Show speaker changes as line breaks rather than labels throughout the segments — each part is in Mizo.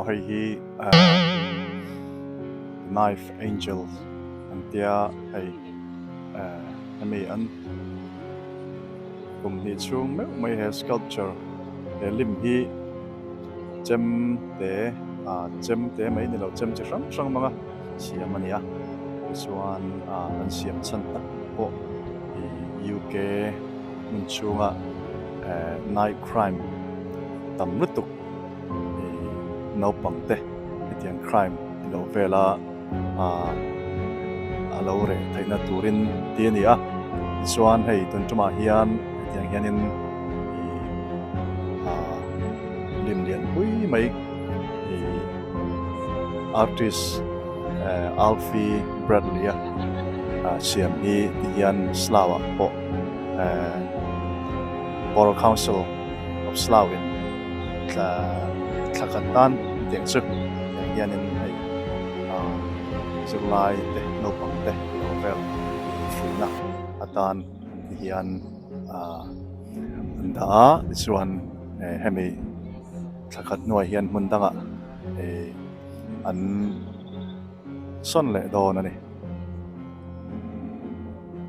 Aw hei hi ahh knife angel an tia hei ehh hemi an kum hnih chhung meuh mai he sculpture he lim hi chem te ah chem te mai ni lo chem chi hrang hrang hmanga siam a ni a tichuan ah an siam chhan tak pawh ih U_K hmun chhunga ehh night crime tam lutuk ih naupang te hetiang crime ti loh vela ah a lo reh theihna turin tih a ni a tichuan hei tun tumah hian hetiang hianin ih ah lim lian pui mai ih artist eh Alfie Bradley a ah siam hi ti hian Slough ah pawh eh Borough Council of Slough in thla thla khat tan tiang chu tiang hianin hei ah zirlai te naupang te lo vel fuihna atan ti hian ah an dah a tichuan eh hemi thla khat hnuai hian hmun dangah eh an sawn leh dawn a ni.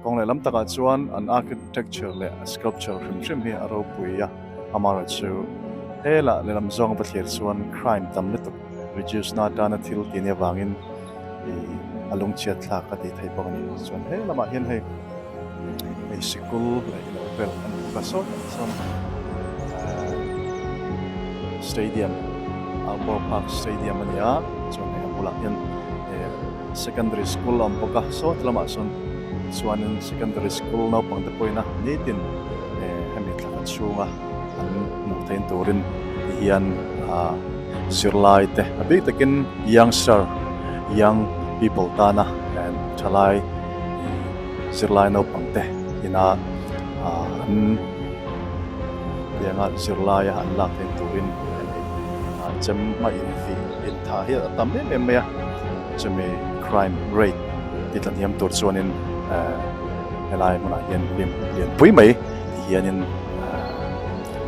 Kawng leh lam takah chuan an architecture leh a sculpture hrim hrim hi a ropui a, amaherawhchu helah lehlam zawng va thlir chuan crime tam lutuk reduce na atana thil tih nia vangin ih a lungchhiat thlak a tih theih bawk a ni. Chuan he lamah hian hei hei sikul leh ilo vel a ni bawk a sawtah sawn ehh stadium Arbor Park stadium a ni a chuan hei a bulah hian eh Secondary school a awm bawk a, saw ti lamah sawn chuanin secondary school naupang te pawhin a nitin eh hemi thla khat chhunga an hmuh theih turin ti hian ah zirlai te a bik takin youngster young people tana eh thalai zirlai naupang te ina ah an tianga zirlai a an lak theih turin hemi ah chem a invih intha hi a tam em em mai a. Chumi crime rate ti tla hniam tur chuanin eh helai hmunah hian lim lian pui mai ti hianin eh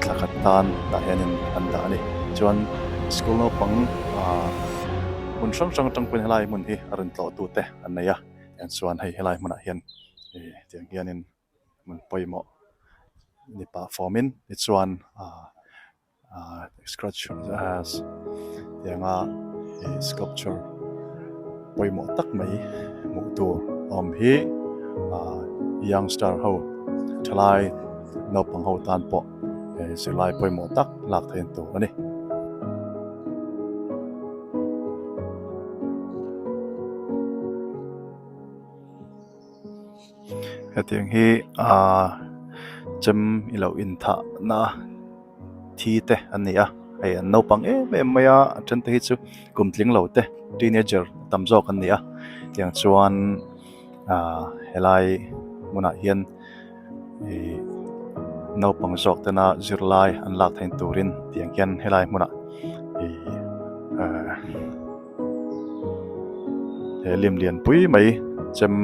thla khat tan tah hianin an dah a ni. Chuan school naupang ah hmun hrang hrang atang pawhin helai hmun hi a rawn tlawh tute an nei a, tiang chuan hei helai hmunah hian eh tiang hianin hmun pawimawh ni pah fawmin tichuan ah. Ahh scratch tianga ih sculpture pawimawh tak mai hmuh tur a awm hi ahh youngster ho thalai naupang ho tan pawh eh zirlai pawimawh tak lak theih tur a ni. Hetiang hi ahh chem i lo inthah na thi te an ni a hei an naupang em em mai a a then te hi chu kum tling lo te teenager tam zawk an ni a tiang chuan ahh helai hmunah hian ihh naupang zawk tena zirlai an lak theih turin tiang hian helai hmunah ihh ahh. He lim lian pui mai chem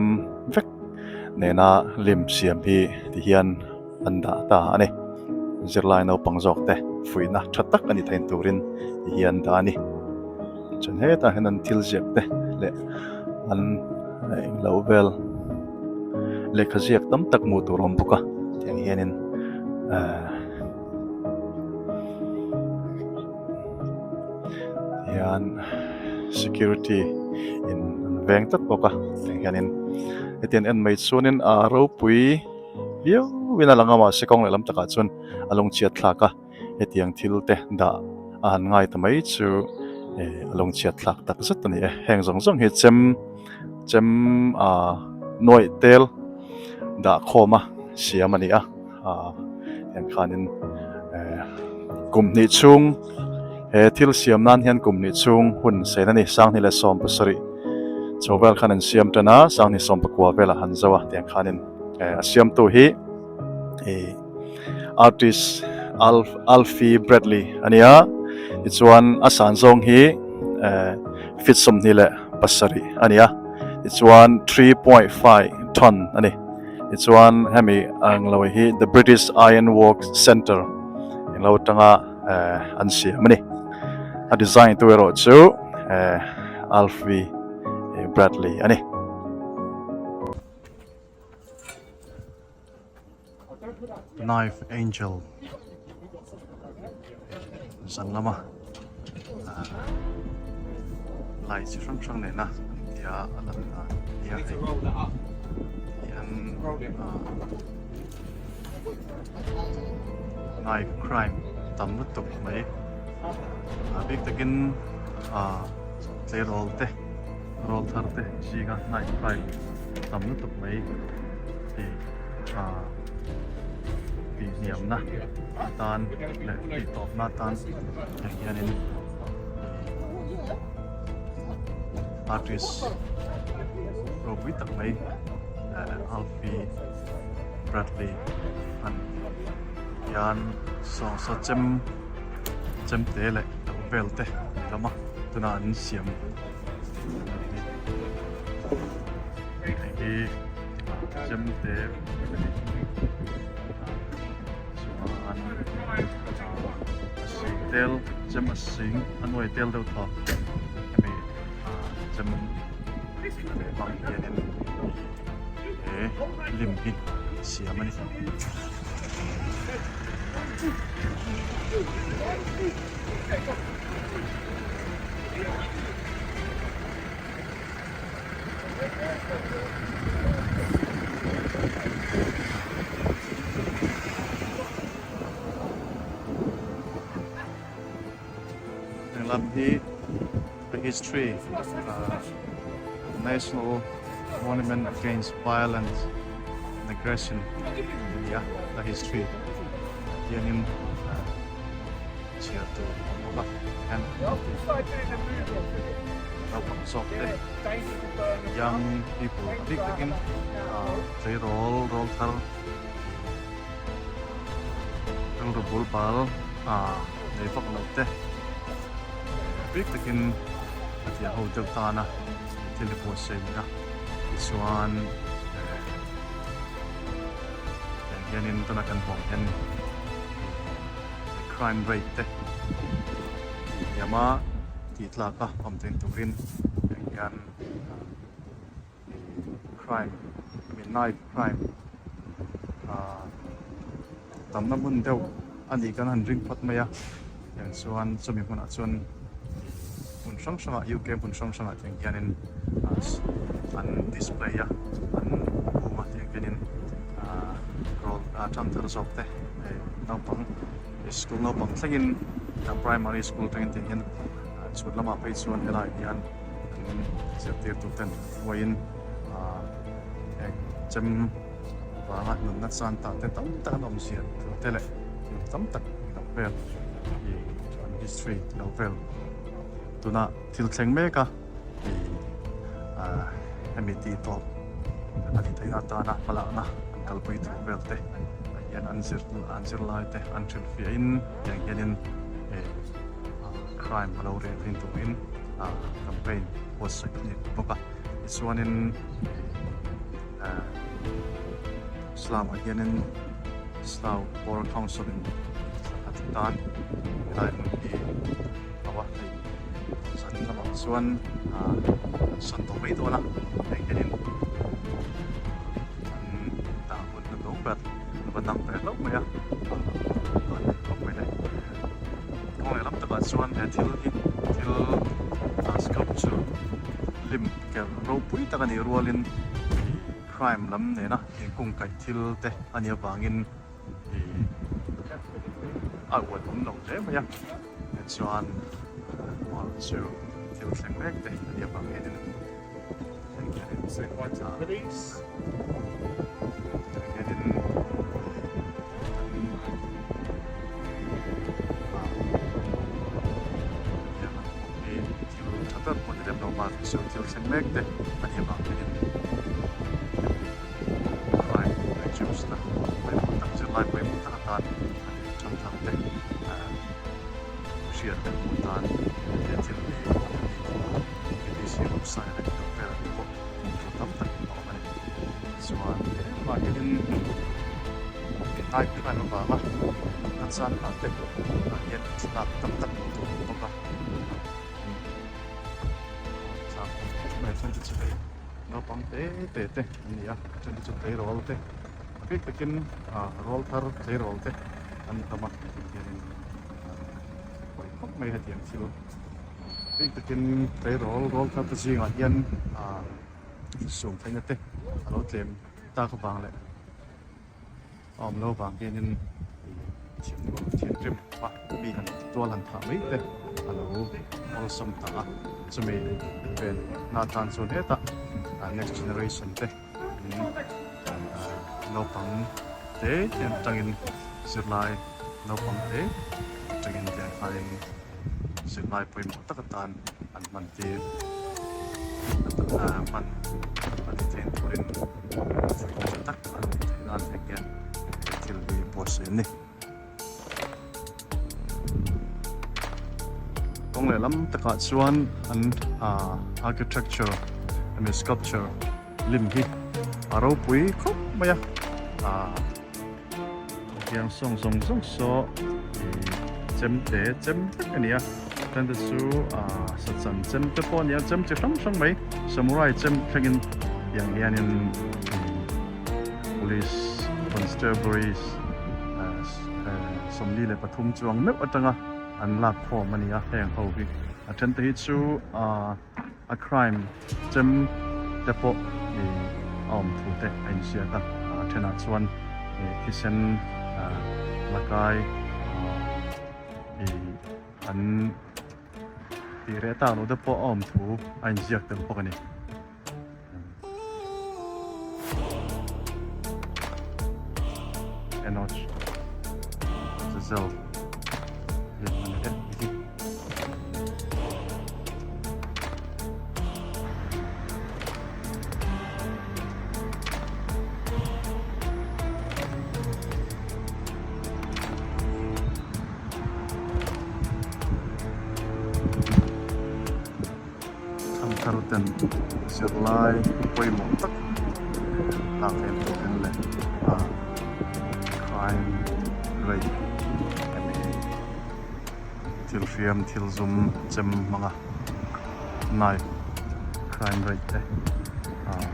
vek nena lim siam hi ti hian an dah ta a ni. Zirlai naupang zawk te fuihna tha tak a ni theih turin ti hian dah a ni. Chuan hetah hian an thil ziak te leh an englo vel lehkha ziak tam tak hmuh tur a awm bawk a tiang hianin ehh. Hian security in an veng tlat bawk a tiang hianin hetiang en mai chuanin a ropui viau in a lang a mahse kawng lehlam takah chuan a lungchhiat thlak a hetiang thil te dah a han ngai ta mai chu eh a lungchhiat thlak tak zet a ni e heng zawng zawng hi chem chem ah nuaih tel dah khawm a siam a ni a. ah tiang khanin eh kum hnih chhung he thil siam nan hian kum hnih chhung hun sen a ni sanghnih leh 17 chho vel khan an siam tan a sanghnih 19 velah han zo a tiang khanin eh a siamtu hi ih artist Al Alfie Bradley a ni a tichuan a san zawng hi eh feet 27 a ni a tichuan 3.5 ton a ni. Tichuan hemi ang lo hi The British Iron Works Centre englo atanga eh an siam a ni. A design tu erawh chu Alfie Bradley a ni. Knife Angel zan lama light chi hrang hrang nena tia a lan a nia hei hian knife crime tam lutuk mai a bik takin tleirawl te rawl thar te zinga knife crime tam lutuk mai hei ah tihhniamna atan leh tihtawpna atan heng hianin artist ropui tak mai Alfie Bradley an hian sawngsaw chem chem te leh lo vel te an lam a tunah an siam hei hi chem te chuan a sing tel chem a sing a nuai tel deuh thaw hemi chem hmang hianin he lim hi siam a ni. Heng lam hi the history National Monument Against Violence and Aggression a ni a the history hianin chhiar tur a awm bawk a hian naupang zawk te young people a bik takin tleirawl rawl thar rilru bul bal nei vak loh te a bik takin a thiah ho deuh tana thil hi buatsaih a ni a tichuan heng hianin tuna kan hmuh ang hian crime rate te tih hniam a tih tlak a awm theih turin heng hian crime I mean knife crime ah tamna hmun deuh a nih kan han ring phawt mai a heng chuan chumi hmunah chuan hmun hrang hrangah U_K hmun hrang hrangah tiang hianin an display a an hum a tiang hianin ah rawl ah tan thar zawk te naupang school naupang thlengin primary school thlengin tiang hian chhut lamah phei chuan helaiah hian an zirtirtu ten hruaiin ah eng chem vanga nunna chan ta te tam tak an awm zia tur te leh thil tam tak lo vel ih an history lo vel tuna thil thleng mek a ih ah hemi tih tawp a ni theihna atana hmalakna an kalpui tur vel te ah hian an zir an zirlai te an hrilhfiahin tiang hianin eh crime a lo reh thin turin campaign buatsaih a ni bawk a tichuanin Slough ah hianin Slough Borough Council in a ti tan helai hmun hi a va hei zan lamah chuan sawn tawh mai dawn a hei hianin an dah hun hnu dawng ber a va dang ve hlauh mai a an nei khawp mai le. Kawng lehlam takah chuan he thil hi thil sculpture lim ker ropui tak a nih rualin crime lam nena inkungkaih thil te a nih avangin ih a uat awm lo hle mai a tichuan chu thil thleng mek te a nih avang hianin Bbc website leh dang velah te pawh hmuh tur tam tak a awm a ni. Chuan hemah hianin night crime avanga natsan hna te ah hian thlalak tam tak hmuh tur a awm bawk a. Hei naupang te te te an ni a, a then te chu tleirawl te a bik takin ah rawl thar tleirawl te an ni hlawm a heti hianin ah pawi khawp mai hetiang thil a bik takin tleirawl rawl thar te zingah hian ah sum theihna te a lo tlem tak avang leh a awm lo vang hianin thinrim a mi han tual han thah mai te a lo awlsam ta a, chumi ven na atan chuan hetah next generation te naupang te te atangin zirlai naupang te atangin tiang khanin zirlai pawimawh tak atan an hman tir hman a ni theih turin fuihna tha tak an ni theih nan heng hian he thil hi buatsaih an ni. Kawng lehlam takah chuan an architecture emaw sculpture lim hi a ropui khawp mai a tiang sawng zawng zawng saw ih chem te chem vek a ni a then te chu ah sachan chem te pawh a ni a chem chi hrang hrang mai samurai chem thlengin tiang hianin ih police constabularies 73 chuang meuh atanga an lak khawm a ni a heng ho hi a then te hi chu ah. A crime chem te pawh ih a awm thu te a inziak a, a thenah chuan ih thisen la kai ih an tih reh tak loh te pawh a awm thu a inziak tel bawk a ni. Enoch Azazel Thangthar ten zirlai pawimawh tak lak em turin leh ah crime rate emaw thil hriam thil zum chem hmang a knife crime rate te ah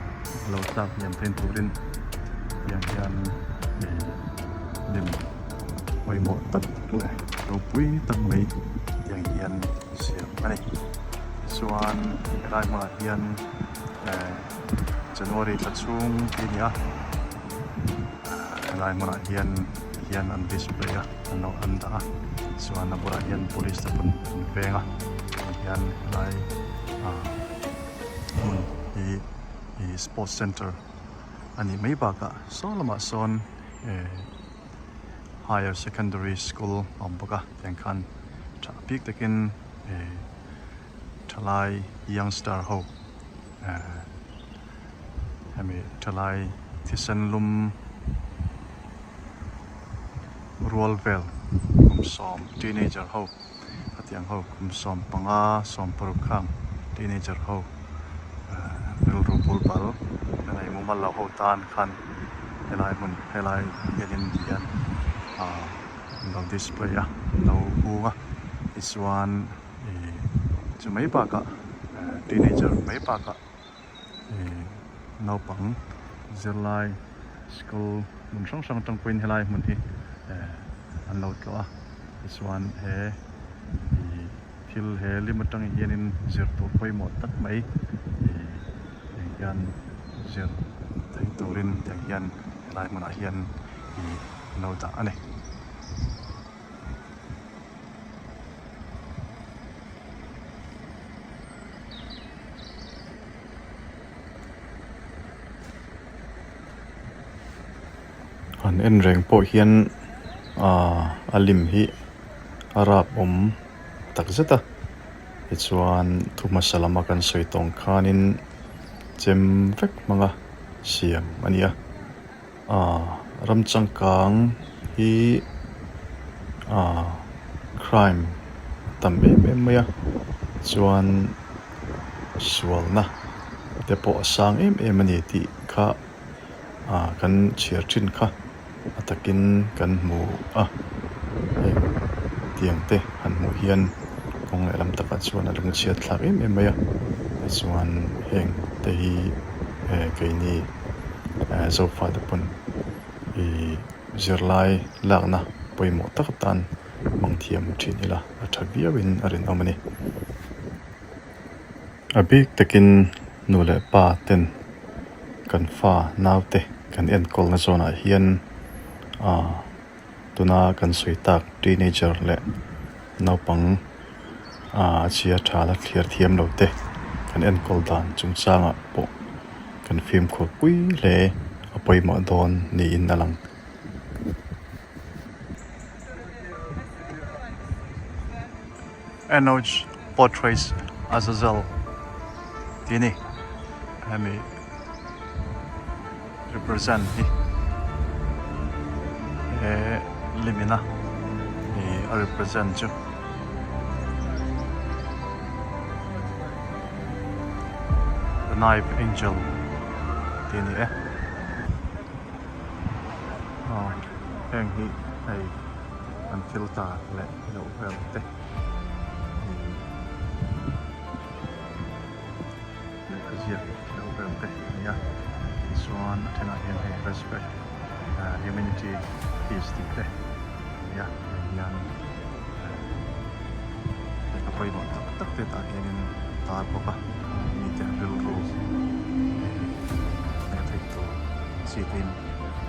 a lo tlak hniam theih turin tiang hian ih lim pawimawh tak leh ropui tak mai tiang hian siam a ni tichuan helai hmunah hian eh January thla chhung tih a ni a helai hmunah hian hian an display a an lo an dah a chuan a bulah hian police te pawn an veng a tah hian helai ah hmun hi ih sports center a nih mai bakah saw lamah sawn eh higher secondary school a awm bawk a tiang khan tha bik takin eh thalai youngster ho eh hemi thalai thisen lum rual vel kum sawm teenager ho hetiang ho kum 15 16 khang teenager ho eh rilru bul bal a nei mumal lo ho tan khan helai hmun helai hianin hian ah an lo display a an lo hung a tichuan ih chu mai bakah eh teenager mai bakah ih naupang zirlai school hmun hrang hrang atang pawhin helai hmun hi eh an lo tlawh a tichuan he ih thil he lim atang hianin zir tur pawimawh tak mai ih tiang hian zir thei turin tiang hian helai hmunah hian ih an lo dah a ni. Han en reng pawh hian aaa a lim hi a rap awm tak zet a tichuan thu hmasa lama kan sawi tawng khanin chem vek hmanga siam a ni a. Aaa ram changkang hi aaa crime a tam em em mai a chuan sualna te pawh a sang em em a ni tih kha aaa kan chhiar thin kha a takin kan hmu a heng tiang te han hmuh hian kawng lehlam takah chuan a lungchhiat thlak em em mai a tichuan heng. te hi eh keini eh Zofate pawn ih zirlai lakna pawimawh tak atan hmang thiam thin ila a tha viauin a rinawm a ni. A bik takin nu leh pa ten kan fa naute kan enkawlna zawnah hian ah tuna kan sawi tak teenager leh naupang ah a chhia tha la thliar thiam lo te kan enkawl dan chungchangah pawh kan fimkhur pui hle a pawimawh dawn niin a lang. Enoch portraits Azazel tih a ni hemi represent hi he limina ih a represent chu. The knife angel tih a ni e aw heng hi hei an filter leh loh vel te lehkha ziak loh vel te a ni a tichuan a thenah hian hei respect humanity peace tih te a ni a hei hian lehkha pawimawh tak tak te tah hianin a tar bawk a mite an rilru hneh theih tur chi te in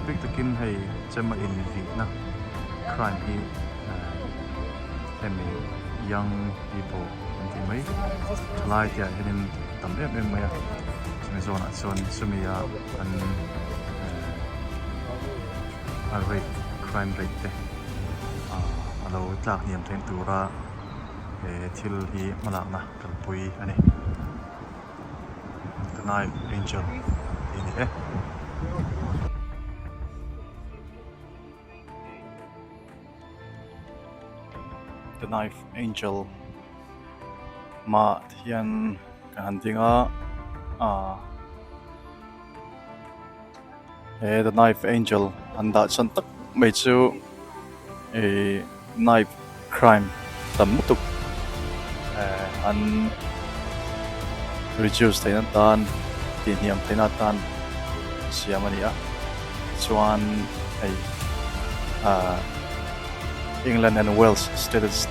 bik takin hei chem a invihna crime hi hemi young people an tih mai thalai te ah hianin tam em em mai a chumi zawnah chuan chumi a an a rate crime rate te ah a lo tlak hniam thleng tura he thil hi hmalakna kalpui a ni the knife angel tih a ni e. The knife angel mah hian kan han ding a ah he the knife angel an dah chhan tak mai chu ih knife crime tam lutuk eh an reduce theihna tan tihhniam theihna atan siam a ni a chuan hei ah England and Wales statistics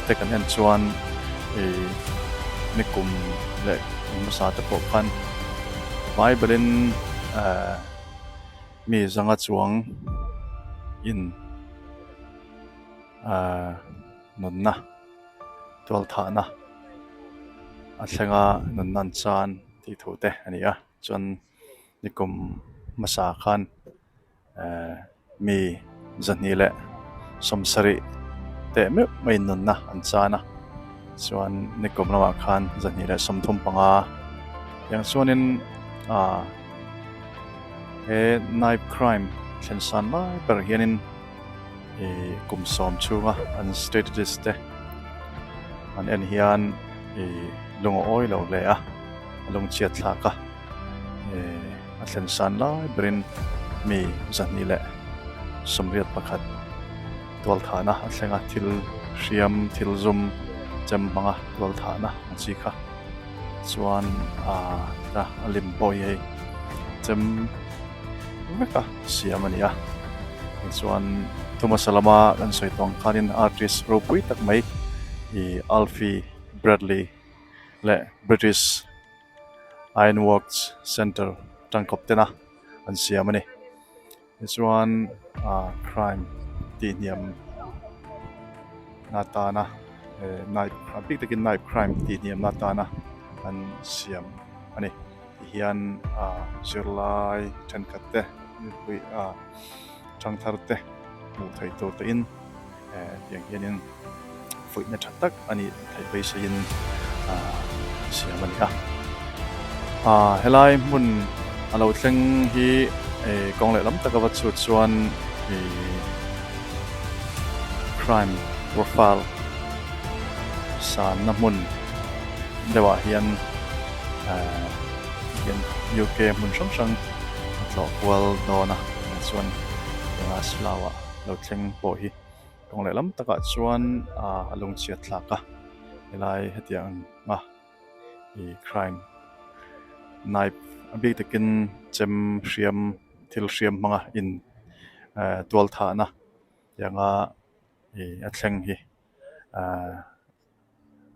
te kan en chuan ih nikum leh kum hmasa te pawh khan bible in eh mi zanga chuang in ah nunna tualthahna a thleng a nunna an chan tih thu te a ni a chuan nikum hmasa khan eh mi zahnih leh sawmsarih teh meuh mai nunna an chan a chuan nikum lamah khan zahnih leh 35 tiang chuanin ah he knife crime thlen san lai ber hianin ih kum sawm chhunga an strategist te an en hian ih lung a awi lo hle a a lungchhiat thlak a ih a thlen san lai berin mi 281 tualthahna a thleng a thil hriam thil zum chem hmanga tualthahna ang chi kha chuan ah a lim pawh hi hei chem vek a siam a ni a tichuan thumasa lama kan sawi tawh ang khanin artist ropui tak mai ih Alfie Bradley leh British Ironworks Centre tangkawp tena an siam a ni tichuan ah crime tih hniam atana eh knife a bik takin knife crime tih hniam atana an siam a ni. Tihian ah zirlai thenkhat te mipui ah thangthar te hmuh theih tur te in eh tiang hianin fuihna tha tak a nih theih beiseiin ah siam a ni a. Ah helai hmun a lo thleng hi eh kawng lehlam taka va chhut chuan ih crime profile sanna hmun deuhah hian eh hian UK hmun hrang hrang a tlawh kual dawn a chuan engah slow ah lo thleng pawh hi kawng lehlam takah chuan ah a lungchhiat thlak a helai hetiang ang a. Ih crime knife a bik takin chem hriam thil hriam hmanga in eh tual thahna tianga ih a thleng hi ah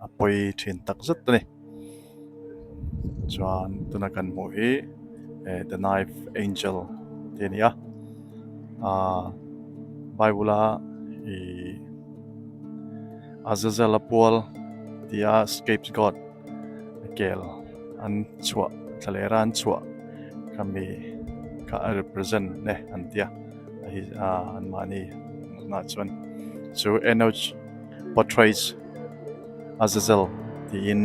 a pawi thin tak zet a ni chuan tuna kan hmuh hi eh the knife angel tih a ni a ah bible a ih Azazel a pual tia scapegoat kel an chhuah thlalera an chhuah khami kha a represent e an tia hei ah anmahni hmunah chuan chu Enoch portraits Azazel tiin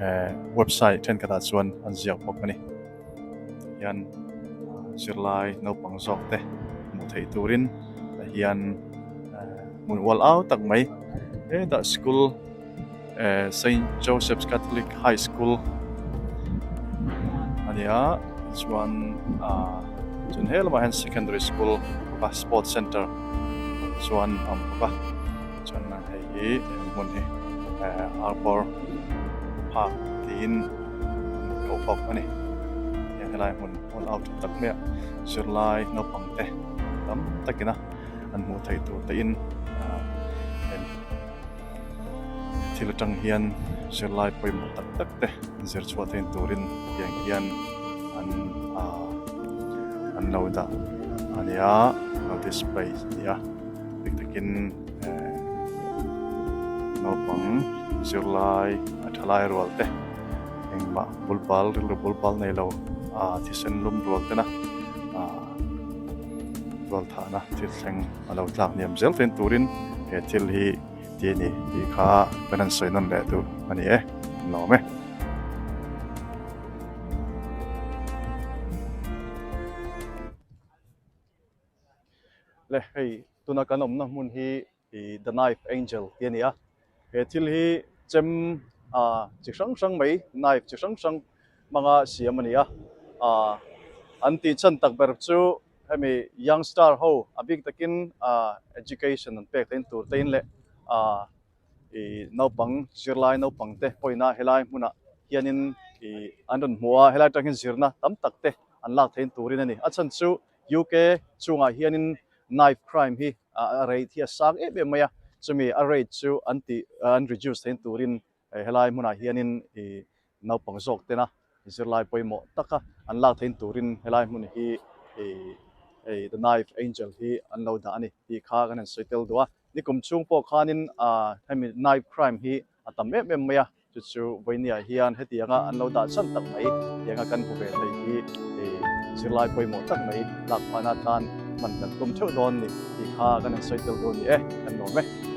eh website thenkhatah chuan an ziak bawk a ni hian zirlai naupang zawk te hmuh theih turin tah hian hmun ual au tak mai hetah school eh Saint Joseph's Catholic High School a ni a chuan ah chuan he lamah hian secondary school bawk a sports center chuan a awm bawk a chuan hei hi hmun hi eh arbor park tiin ko bawk a ni heng helai hmun hmun au tha tak mai a zirlai naupang te tam takin a an hmuh theih tur te in ah thil atang hian zirlai pawimawh tak tak te zir chhuah theih turin tiang hian an ah an lo dah a ni a lo display a ni a dik takin eh naupang zirlai a thalai rual te engmah bulbal rilru bulbal nei lo ah thisen lum rual tena ah rual thahna thil thleng a lo tlak hniam zel theih turin he thil hi ti a ni tih kha kan han sawi nawn leh duh a ni e an lo awm e. Le hei tuna kan awmna hmun hi ih the knife angel tih a ni a he thil hi chem ah chi hrang hrang mai knife chi hrang hrang hmanga siam a ni a ah an tih chhan tak ber chu hemi youngster ho a bik takin ah education an pek theih tur te in leh ah ih naupang zirlai naupang te pawhin a helai hmunah hianin ih an rawn hmu a helai atang hian zirna tam tak te an lak theih turin a ni a chhan chu U_K chungah hianin knife crime hi a rate hi a sang em em mai a chumi a rate chu an tih an reduce theih turin helai hmunah hianin ih naupang zawk tena zirlai pawimawh taka an lak theih turin helai hmun hi ih hei the knife angel hi an lo dah a ni tih kha kan han sawi tel duh a nikum chhung pawh khanin ah hemi knife crime hi a tam em em mai a. Chu chu vawinia hian hetianga an lo dah chhan tak mai tianga kan hmu ve thei hi zirlai pawimawh tak mai lak phahna atan hman kan tum theuh dawn ni tih kha kan han sawi tel dawn ni e, kan lawm e.